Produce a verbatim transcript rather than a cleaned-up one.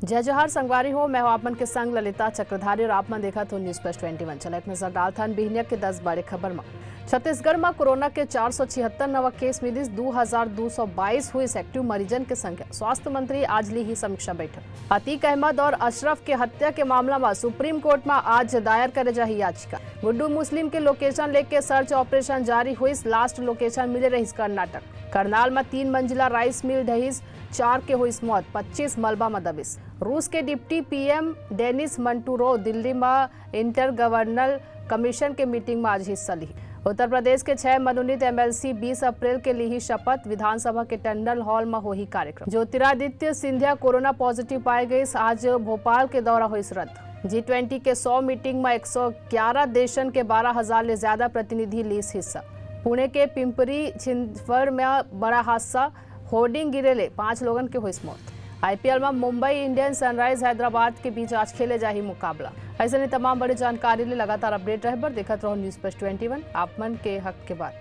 जय जोहार संगवारी हो, मैं हूं आप मन के संग ललिता चक्रधारी और आप मन देखत हो News Plus twenty one। चला एक नजर डालथन बिहनिया के दस बड़े खबर म। छत्तीसगढ़ म कोरोना के चार सौ छिहत्तर नवा केस मिलिस, दू हजार दू सौ बाईस हुई एक्टिव मरीजन के संख्या। स्वास्थ्य मंत्री आज ली ही समीक्षा बैठक। अतीक अहमद और अशरफ के हत्या के मामला म सुप्रीम कोर्ट म आज दायर करे जाही याचिका। गुड्डू मुस्लिम के लोकेशन लेके सर्च ऑपरेशन जारी हुई, लास्ट लोकेशन मिले रहिस कर्नाटक। करनाल म तीन मंजिला राइस मिल ढहिस, चार के होइस मौत, पच्चीस मलबा म दबिस। रूस के डिप्टी पीएम डेनिस मंटूरोव दिल्ली म इंटर गवर्नल कमीशन के मीटिंग म आज हिस्सा लिही। उत्तर प्रदेश के छह मनोनीत एमएलसी बीस अप्रैल के लिही शपथ, विधानसभा के टंडन हॉल म होही कार्यक्रम। ज्योतिरादित्य सिंधिया कोरोना पॉजिटिव पाए गइस, आज भोपाल के दौरा होइस रद्द। जी ट्वेंटी के सौ मीटिंग म एक सौ ग्यारह देशन के बारह हजार ले ज्यादा प्रतिनिधि लीस हिस्सा। पुणे के पिंपरी छिंदवड़ म बड़ा हादसा, होर्डिंग गिरे ले पांच लोगन के होइस मौत। आईपीएल म मुंबई इंडियंस सनराइज हैदराबाद के बीच आज खेले जाही मुकाबला। अइसने तमाम बड़ी जानकारी ले लगातार अपडेट रहे बर देखत रहो News Plus twenty one, आप मन के हक के बात।